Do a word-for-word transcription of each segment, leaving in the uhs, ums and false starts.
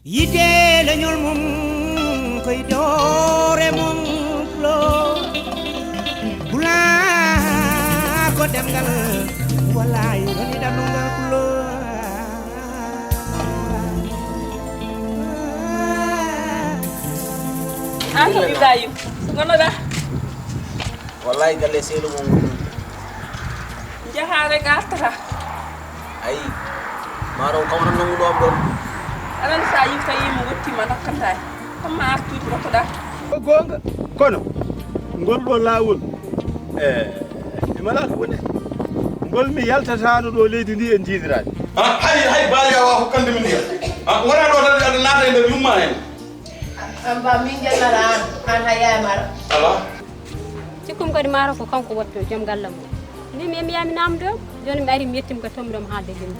Yiɗde leñol mum koye doore mum pulo. Pulaar ko ɗemngal wallaay woni ɗannungal pulo. An ko Ibrahim, gonoɗa? Wallaay galle seeɗa mo woni. Jahaare gartata. Ayi, maaro kam tan nanguɗo am ɗon. Aɗan sa yi tawi mo wottima nakkata. Amma artude rotoɗa. Ko goonga, kono ngol ɗo laawol e e malaaka woni ngol mi yaltataano ɗo leydi ndi en jiidiraani. Hay hay baali awa hokkande min ndiyam. Wona ɗo tan aɗa naata e nder yumma en. An ba min jallata an an ha yaay mara. Ala. Cikkum kadi maaro ko kanko waɗto joom galle mum. Mbimi e mi yami namdo, joni mi ari mi yettima ka tomɗo mo haalde jom.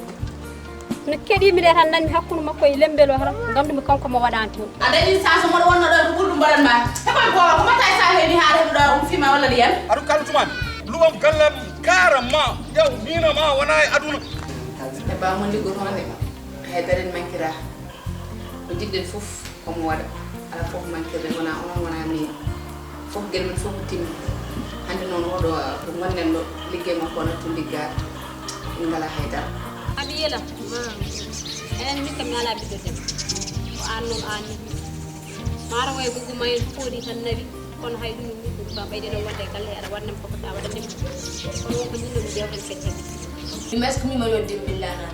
No keɗimi de tan nanmi hakkunde makko e lembel o tan, gandumi kanko mo waɗani toon. A dañi sens moɗo wonno ɗo ko ɓurɗum mbaɗan ma. Heɓan ko ko mata sa heɓi ha heɓi ɗo um fima walla ɗiyan. Aɗu kala tuman luwam gallam kara ma ƴaw mina ma wona e aduna. E ba mo liggotonde hay daren mankira. Ko jiɗɗen fof komo waɗa. Ala fof mankirde wona onon wona min. Fof gel men fof ko timmi. Hannde noon oɗo ko gonɗen ɗo liggey makko o nattu liggaade. Min ngala haydara. Aɗa yela. Enen min kam mi ala ɓiɗɗo debbo. Ko an noon an ni. Maaro waye goggo ma en fof waɗi tan nawi. Kono hay ɗum min ɗum ba ɓayde ɗon wonde e galle aɗa waɗnam koko sa waɗa ndem. Kono wonko min ɗum jewten feccam. Mi maskumi ma yo dembillana.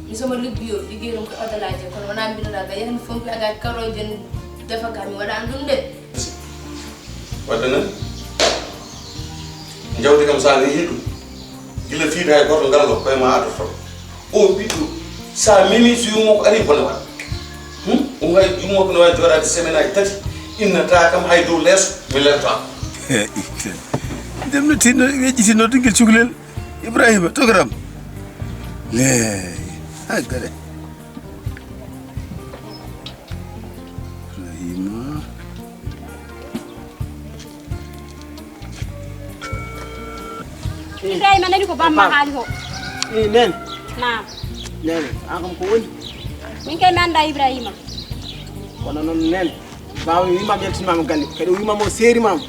Mi somo liggiyo liggiyo ɗum ko odalaje kono wona mbinoɗa ga yahan mi fompi aga karoje defa ga mi waɗan ɗum de. Wadde nan jawdi kam sa nehi ɗum gila fiide hay goto ngallo koye ma adorto o ɓiɗɗo sa memi so yummo ko ari bone waɗa. Ɗum hay yummo ko no wawi joɗade semaine aji tati innata kam hay dow leeso mi lelto am. Ndem no tinno weƴƴitinno dingel cukalel. Ibrahima togaram. Eey, hay gare. Ibrahima. Ibrahima nani ko bamma haali ko. Nen. Naam. Nen, an kam ko woni? Min kay mi anda Ibrahima. Kono noon nen. Ɓaawo mi wiima mi yaltinmaama galle kadi o wiima mo seerimama.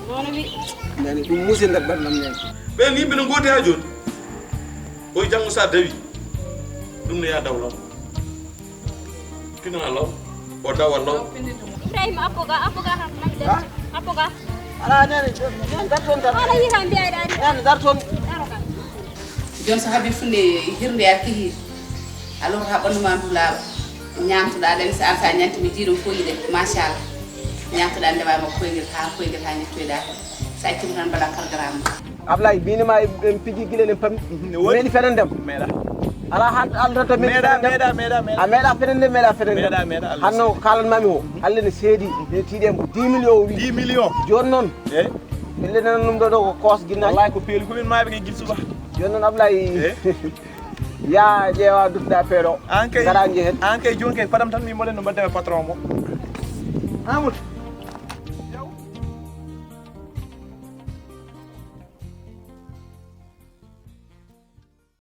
Nono wi. Nani ɗum muuse nder ɓerɗam nen. Ɓen yimɓe no gooti ha joni. Oy janngo sa dawi ɗum no yaa daw law. Tinana law o dawa law. Ibrahima appo ga appo ga ha mami nder appo ga. Ala nene nene dar toon dar. Ala yiha mbiya ɗa ari. Nene dar toon. Daro ga. Jooni so haɓi funde hirnde a kihi a lorta ɓanndu ma ndu laaɓa ñaamtoɗa ɗen so an sa ñanti mi jiiɗon koyiɗe machallah ñaamtoɗa ndewama koygel ha koygel ha ñettoyɗa hen so accima tan mbaɗa kargaraama. Ablay bini ma en piji gila en pami meɗi fenande am meɗa ala han aldata meɗa meɗa meɗa meɗa a meɗa fenande meɗa fenande meɗa meɗa hanno kalan mami o allah ne seedi ne tiiɗe mo dix million o wi dix million joni noon elle nan ɗum ɗo ɗo ko kos ginna wallahi ko peeli ko min maɓe kay gil suba joni noon ablay ya ƴeewa dutɗa peeɗo an kay ngara jehen an kay joni kay fadam tan mi moɗen no mbaɗdema patron mo amadou